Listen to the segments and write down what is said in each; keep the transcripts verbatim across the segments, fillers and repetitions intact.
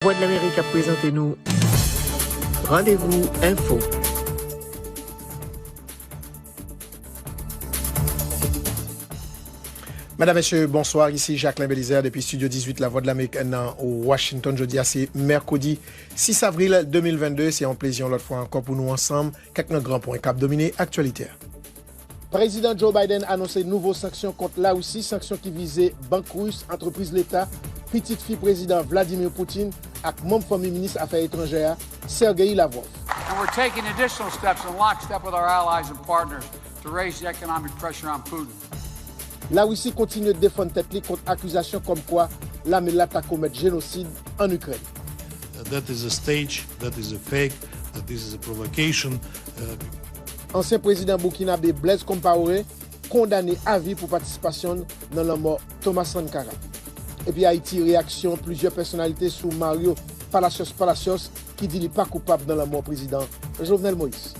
Vwadlamerik ap prezante nou Randevou Enfo. Medam, mesye, bonswa. Isi Jacquelin Belizaire depi Estidyo dizuit Lavwadlamerik nan Washington. Jodi a se mèkredi sis avril de mil vennde. Se yon plezi yon lòt fwa ankò pou nou ansanm. Kèk nan gran pwen k ap domine aktyalite a. Prezidan Joe Biden anonse nouvo sanksyon kont Larisi, sanksyon ki vize bank ris, antrepriz leta, pitit fi Prezidan Vladimir Putin ak manm fanmi minis afè etranjè a, Sergei Lavrov. And we're taking additional steps in lockstep with our allies and partners to raise the economic pressure on Putin. Larisi kontinye defann tèt li kont akizasyon kòmkwa lame l la ta komèt jenosid ann Ikrèn. That is a stage, that is a fake, that this is a provocation. Uh, Ansyen prezidan boukinabe Blaise Compaoré kondane a vi pou patisipasyon l nan lanmò Thomas Sankara. Epi Ayiti, reyaksyon plizyè pèsonalite sou Mario Palacios Palacios ki di li pa koupab nan lanmò prezidan Jovenel Moïse.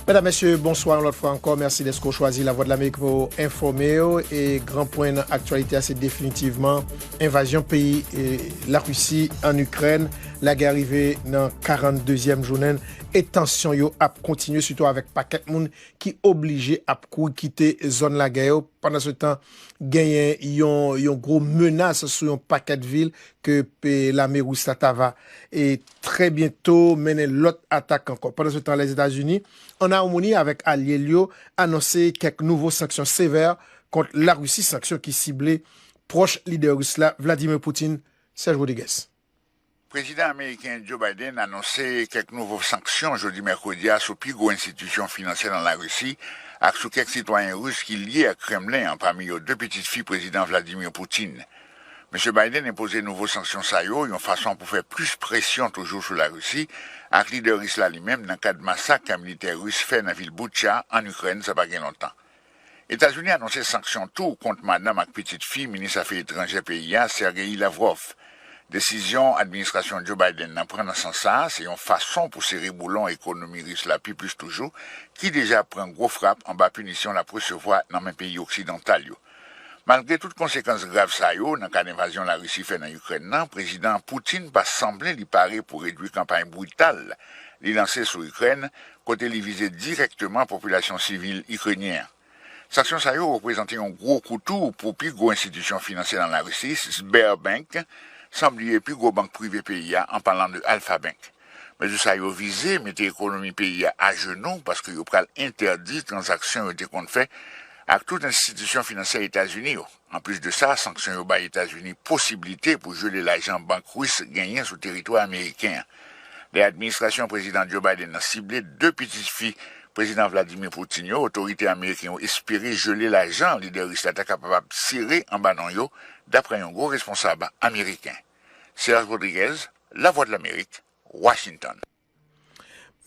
Medam, mesye, bonswa yon lòt fwa ankò. Mèsi dèske w chwazi Lavwadlamerik pou w enfòme w. E gran pwen nan aktyalite a se definitivman envazyon peyi e Larisi ann Ikrèn. Lagè a rive nan karanndezyèm jounen l e tansyon yo ap kontinye, sitou avèk pakèt moun ki oblije ap kouri kite zòn lagè yo. Pandansetan, genyen yon, yon gwo menas sou yon pakèt vil ke pe, lame ris la ta va e trè byento mennen lòt atak ankò. Pandansetan, Lèzetazini, ann amoni avèk alye l yo, anonse kèk nouvo sanksyon sevè kont Larisi, sanksyon ki sible pwòch lidè ris la, Vladimir Putin. Serge Rodriguez. Prezidan ameriken Joe Biden anonse kèk nouvo sanksyon jodi mèkredi a sou pi gwo enstitisyon finansyè nan Larisi ak sou kèk sitwayen ris ki lye ak Kremlen an, pami yo de pitit fi Prezidan Vladimir Putin. Mesye Biden enpoze nouvo sanksyon sa yo yon fason pou fè plis presyon toujou sou Larisi ak lidè ris la li menm nan kad masak militè ris fè nan vil Bucha, ann Ikrèn, sa pa gen lontan. Etazini anonse sanksyon tou kont madanm ak pitit fi minis afè etranjè peyi a, Sergei Lavrov. Desizyon administrasyon Joe Biden nan pran nan sans sa a se yon fason pou sere boulon ekonomi ris la pi plis toujou, ki deja ap pran gwo frap anba pinisyon l ap resevwa nan men peyi oksidantal yo. Malgre tout konsekans grav sa yo nan kad envazyon Larisi fè nan Ikrèn nan, Prezidan Putin pa sanble li pare pou redwi kanpay brital li lanse sou Ikrèn, kote li vize dirèkteman popilasyon sivil ikrenyen an. Sanksyon sa yo reprezante yon gwo kou tou pou pi gwo enstitisyon finansyè nan Larisi, Sberbank, san bliye pi gwo bank prive peyi a, an palan de Alfa Bank. Mezi sa yo vize mete ekonomi peyi a ajenou, paske yo pral entèdi tranzaksyon yo te konn fè ak tout enstitisyon finansyè Etazini yo. Anplis de sa, sanksyon yo bay Etazini posiblite pou jele lajan bank ris genyen sou teritwa ameriken an. Lè administrasyon Prezidan Joe Biden nan sible de pitit fi Prezidan Vladimir Putin yo, otorite ameriken yo espere jele lajan lidè ris la ta kapab sere anba non yo, dapre yon gwo responsab ameriken. Serge Rodriguez, Lavwadlamerik, Washington.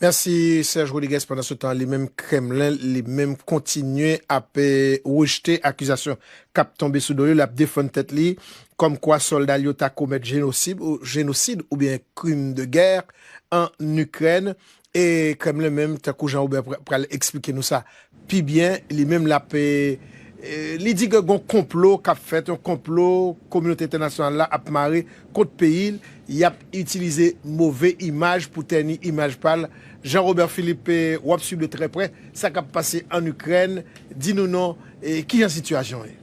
Mèsi, Serge Rodriguez. Pandansetan, li menm Kremlen, li menm kontinye ap, eh, rejte akizasyon k ap tonbe sou do li. L ap defann tèt li kòmkwa sòlda l yo ta komèt jenosid, ou, jenosid oubyen krim de gè ann Ikrèn. E Kremlen menm, tankou Jean Robert pra-, pral eksplike nou sa pi byen, li menm l ap, eh, eh, li di ke gon konplo k ap fèt, yon konplo kominote entènasyonal la ap mare kont peyi l, y ap itilize move imaj pou tèni imaj pa l. Jean Robert Philippe, eh, w ap swiv de trè prè sa k ap pase ann Ikrèn. Di nou non, eh, kijan sitiyasyon an ye?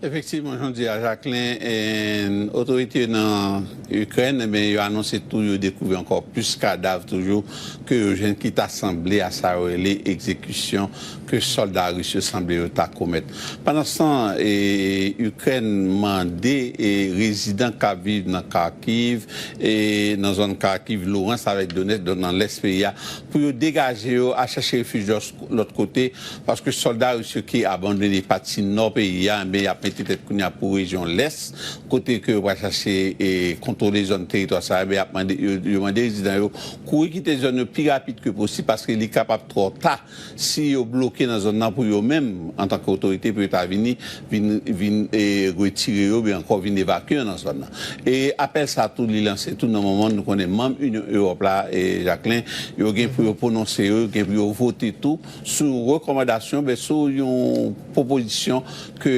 Efektivman, jan w di a, Jacquelin, eh, otorite nan Ikrèn, eh ben, yo anonse tou yo dekouvri ankò plis kadav toujou ke yo jwenn ki ta sanble a sa yo rele egzekisyon ke sòlda ris yo sanble yo ta komèt. Pandanstan, eh, Ikrèn mande, eh, rezidan k ap viv nan Kharkiv, eh, nan zòn Kharkiv, Loryansk avèk Donetsk, donk nan lès peyi a, pou yo degaje yo, al chache refij lòt kote, paske sòlda ris yo ki abandone pati nò peyi a, enben, y ap mete tèt kounye a pou rejyon lès, kote ke yo pral chache, e, kontwole zòn teritwa sa a, enben, y ap mande, yo, yo mande rezidan yo kouri kite zòn yo pi rapid ke posib, paske li kapab twò ta si yo bloke nan zòn nan pou yo menm, antanke otorite, pou yo ta vini, vin, vin, e, retire yo, oubyen ankò vin evakye yo nan zòn nan. E apèl sa tou, li lanse tou nan moman nou konnen manm Inyon Ewòp la, e, Jacquelin, yo gen pou yo pwononse yo, yo gen pou yo vote tou sou rekòmandasyon, oubyen sou yon pwopozisyon ke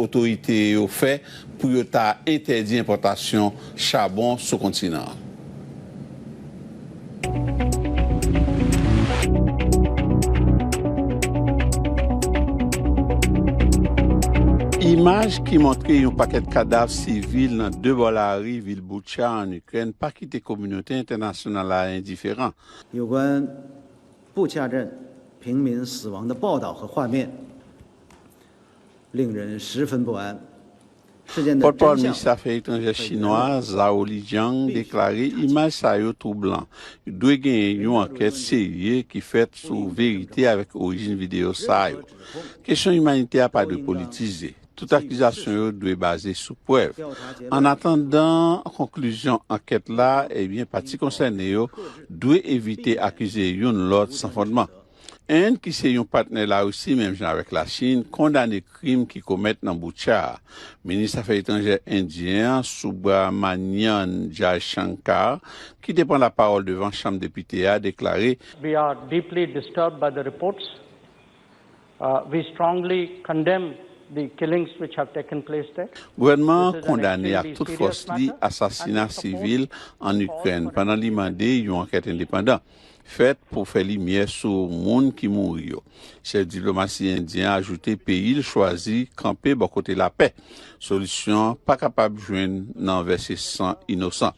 otorite yo fè pou yo ta entèdi enpòtasyon chabon sou kontinan an. Imaj ki montre yon pakèt kadav sivil nan de bò lari vil Bucha ann Ikrèn pa kite kominote entènasyonal la endiferan. 有关布恰镇平民死亡的报道和画面，令人十分不安。事件的 Pòtpawòl 真相 Minis Afè Etranjè Chinwa a, Zhao Lijian, deklare imaj sa yo twoublan. Dwe genyen yon ankèt serye ki fèt sou verite avèk orijin videyo sa yo. Kesyon imanitè a pa dwe politize. Tout akizasyon yo dwe baze sou prèv. Annatandan konklizyon ankèt la, ebyen, pati konsène yo dwe evite akize youn lòt san fondman. End, ki se yon patnè Larisi menm jan avèk Lachin, kondane krim ki komèt nan Bucha a. Minis Afè Etranjè endyen an, Subrahmanyam Jaishankar, ki te pran lapawòl devan Chanm Depite a, deklare, We are deeply disturbed by the reports. Uh, we strongly condemn the killings which have taken place there. Gouvènman an kondane ak tout fòs li asasina sivil ann Ikrèn pandan li mande yon ankèt endepandan fèt pou fè limyè sou moun ki mouri yo. Chèf diplomasi endyen an ajoute peyi l chwazi kanpe bò kote lapè. Solisyon an pa kapab jwenn nan vèse san inosan.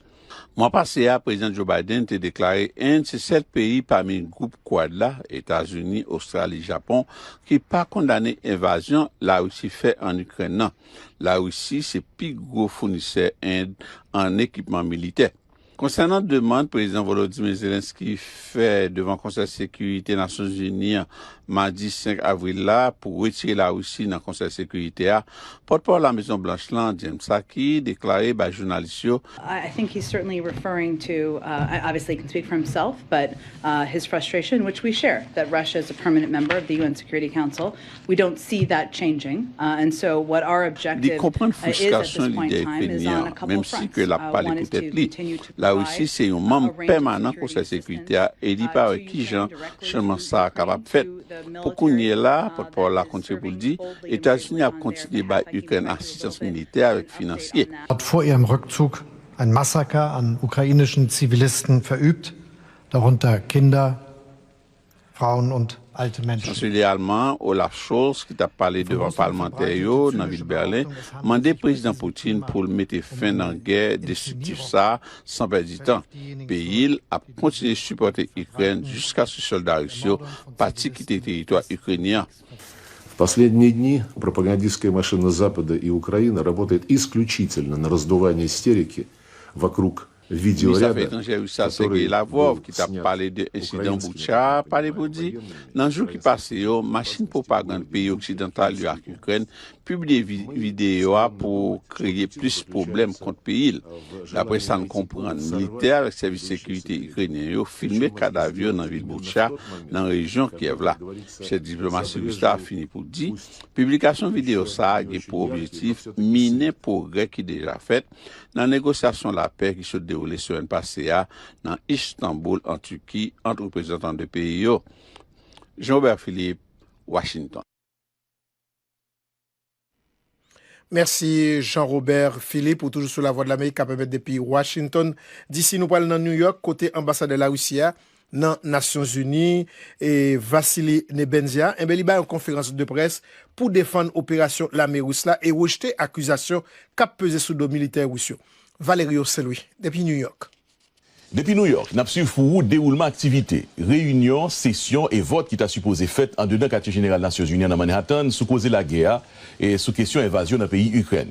Mwa pase a, Prezidan Joe Biden te deklare End se sèl peyi pami gwoup Quad la, Etazini, Ostrali, Japon, ki pa kondane envazyon Larisi fè ann Ikrèn nan. Larisi se pi gwo founisè End an ekipman militè. Konsènan demann Prezidan Volodymyr Zelensky fè devan Konsèy Sekirite Nasyonzini an madi senk avril la pou retire Larisi nan Konsèy Sekirite a, pòtpawòl Lamezon Blanch lan, Jen Psaki, deklare bay jounalis yo, I think he's certainly referring to, uh, obviously he can speak for himself, but uh, his frustration, which we share, that Russia is a permanent member of the U N Security Council. We don't see that changing. Uh, and so what our Li objective konprann uh, is at this fristrasyon point in lidè time is ikrenyen on a an, couple menm of si fronts. ke l ap Uh, pale one pou is to tèt li. Continue to Larisi provide se yon uh, manm a range of pèmanan Konsèy security Sekirite a assistance e li uh, pare to kijan Ukraine directly chanjman through sa a kapab Ukraine fèt. to the Pou kounye military la, uh, pòtpawòl that la is kontinye pou l serving di, boldly and Etazini ap bravely on their kontinye behalf bay in Ikrèn Ukraine. They're asistans currently militè avèk finansye. Hat vor ihrem Rückzug ein Massaker an ukrainischen Zivilisten verübt, darunter Kinder, Frauen und alte Menschen. Chanselye alman an, Olaf Scholz, ki t ap pale devan palmantè yo nan vil Bèlen, mande Prezidan Putin pou l mete fen nan gè destriktif sa a san pèdi tan. Peyi l ap kontinye sipòte Ikrèn jiskaske sòlda ris yo pati kite teritwa ikrenyen an. В последние дни пропагандистская машина Запада и Украины работает исключительно на раздувание истерики вокруг Minis Afè видеоряда, Etranjè ris la, Sergei который Lavrov, был ki t ap снят pale de ensidan украинскими Bucha a, pale pou военными di, nan jou ki pase yo, machin pwopagann peyi oksidantal yo ak Ikrèn pibliye vi- videyo a pou kreye plis pwoblèm kont peyi l. Daprè sa n konprann, militè avèk sèvis sekirite ikrenyen yo filme kadav yo nan vil Bucha, nan rejyon Kyèv la. Chèf diplomasi ris la fini pou di, piblikasyon videyo sa a gen pou objektif minen pwogrè ki deja fèt nan negosyasyon lapè ki sot dewoule semèn pase a nan Istanbul, an Tiki, ant reprezantan de peyi yo. Jean Robert Philippe, Washington. Mèsi Jean Robert Philippe, ou toujou sou Lavwadlamerik k ap emet depi Washington D C. Nou pral nan New York, kote anbasadè Larisi a nan Nasyonzini, e Vasily Nebenzia, enben, li bay yon konferans de près pou defann operasyon lame ris la e rejte akizasyon k ap peze sou do militè ris yo. Valerio Saint-Louis, depi New York. Depi New York, n ap swiv pou ou dewoulman aktivite, reyinyon, sesyon e vòt ki ta sipoze fèt andedan katye jeneral Nasyonzini an nan Manhattan sou koze lagè a e sou kesyon envazyon nan peyi Ikrèn.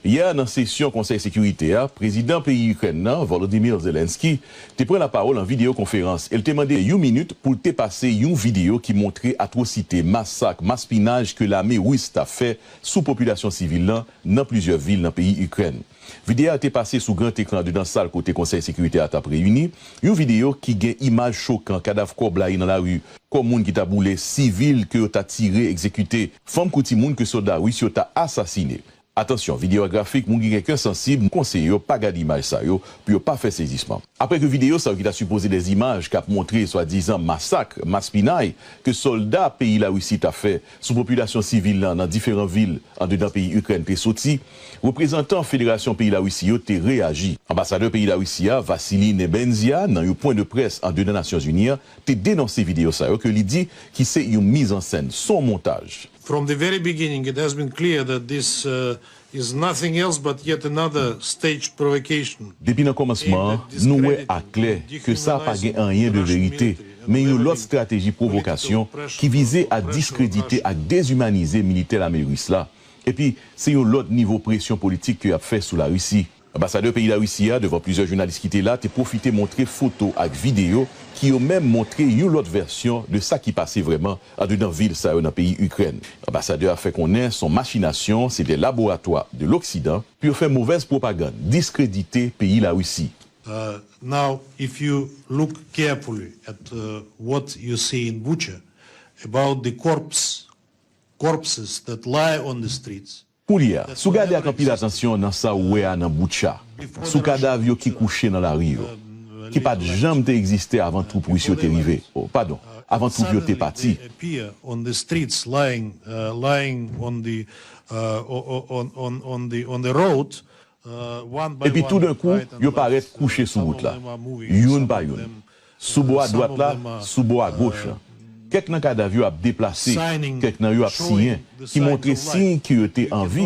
Yè a, nan sesyon Konsèy Sekirite a, prezidan peyi Ikrèn nan, Volodymyr Zelensky, te pran lapawòl an videyo konferans e l te mande yon minit pou l te pase yon videyo ki montre atwosite, masak, maspinaj ke lame ris ta fè sou popilasyon sivil lan nan plizyè vil nan peyi Ikrèn. Videyo a te pase sou gran ekran andedan sal kote Konsèy Sekirite a t ap reyini, yon videyo ki gen imaj chokan, kadav kò blayi nan lari, kò moun ki ta boule, sivil ke yo ta tire, egzekite, fanm kou timoun ke sòlda ris yo ta asasine. Atansyon, videyo a grafik, moun ki gen kè sansib, nou konseye yo pa gade imaj sa yo pou yo pa fè sezisman. Apre ke videyo sa yo ki ta sipoze de imaj k ap montre swadizan masak, maspinay ke sòlda peyi Larisi ta fè sou popilasyon sivil lan nan diferan vil andedan peyi Ikrèn te soti, reprezantan federasyon peyi Larisi yo te reyaji. Anbasadè peyi Larisi a, Vasily Nebenzia, nan yon pwen de près andedan Nasyonzini an, te denonse videyo sa yo ke li di ki se yon mizansèn, se yon montaj. From the very beginning, it has been clear that this uh, is nothing else but yet another staged provocation. Depi nan kòmansman an, nou wè aklè ke sa pa gen anyen de verite, men yon lòt estrateji pwovokasyon ki vize a diskredite ak dezimanize militè lame ris la. Epi, se yon lòt nivo presyon politik ke y ap fè sou Larisi. Anbasadè peyi Larisi a, devan plizyè jounalis ki te la, te pwofite montre foto ak videyo ki yo menm montre yon lòt vèsyon de sa ki pase vrèman andedan vil sa yo nan peyi Ikrèn. Anbasadè a fè konnen se yon machinasyon, se de laboratwa de Loksidan pou yo fè movèz pwopagann, diskredite peyi Larisi. Uh, now, if you look carefully at uh, what you see in Bucha about the corpse, corpses that lie on the streets, Koulye a, si w gade ak anpil atansyon nan sa w wè a nan Bucha, sou kadav yo ki kouche nan lari yo, ki pa t janm te egziste avan twoup ris yo te rive, oh, padon, avan twoup yo te pati. Epi toudenkou, yo parèt kouche sou wout la, youn pa youn, sou bò a dwat la, sou bò a goch la. Kèk nan kadav yo ap deplase, kèk nan yo ap siyen, ki montre siy ke yo te an vi.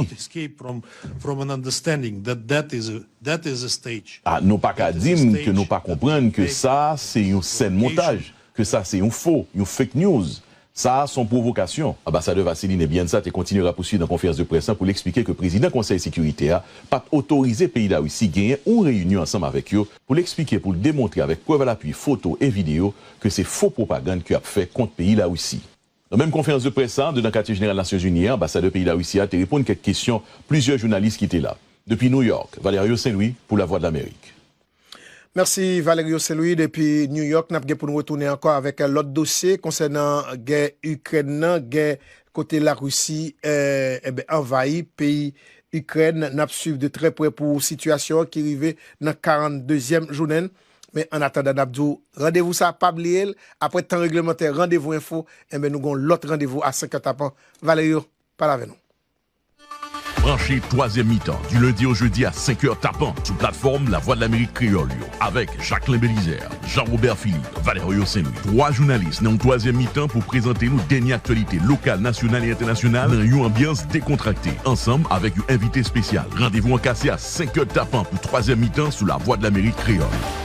A, nou pa ka di m ke nou pa konprann ke sa a se yon sèn montaj, ke sa se yon fo, yon fake news. Sa a se yon pwovokasyon. Anbasadè Vasily Nebenzia te kontinye rapousuiv nan konferans de près lan pou l eksplike ke prezidan Konsèy Sekirite a pa t otorize peyi Larisi genyen yon reyinyon ansanm avèk yo pou l eksplike, pou l demontre avèk prèv alapui, foto e videyo ke se fo pwopagann ke y ap fè kont peyi Larisi. Nan menm konferans de près sa a, andedan katye jeneral Nasyonzini an, anbasadè peyi Larisi a te reponn kèk kesyon plizyè jounalis ki te la. Depi New York, Valerio Saint-Louis pou Lavwadlamerik. Mèsi Valerio Saint-Louis depi New York. N ap gen pou n retounen ankò avèk lòt dosye konsènan gè Ikrèn nan, gè kote Larisi, eh, enben, anvayi peyi Ikrèn. N ap swiv de trè prè pou sitiyasyon an ki rive nan karanndezyèm jounen l. Men annatandan, n ap di w randevou sa a, pa bliye l. Apre tan reglemantè, randevou enfo, enben, nou gen yon lòt randevou a senk è tapan. Valerio, pale avè nou. Branche twazyèm mitan, du lundi au jeudi à cinq heures tapant, sou platfòm Lavwadlamerik Kreyòl yo, avèk Jacquelin Belizaire, Jean Robert Philippe, Valerio Saint-Louis. Twa jounalis nan yon twazyèm mitan pou prezante nou dènye aktyalite lokal, nasyonal e entènasyonal nan yon anbyans dekontrakte, ansanm avèk yon envite espesyal. Randevou an kase a senk è tapan pou twazyèm mitan sou Lavwadlamerik Kreyòl.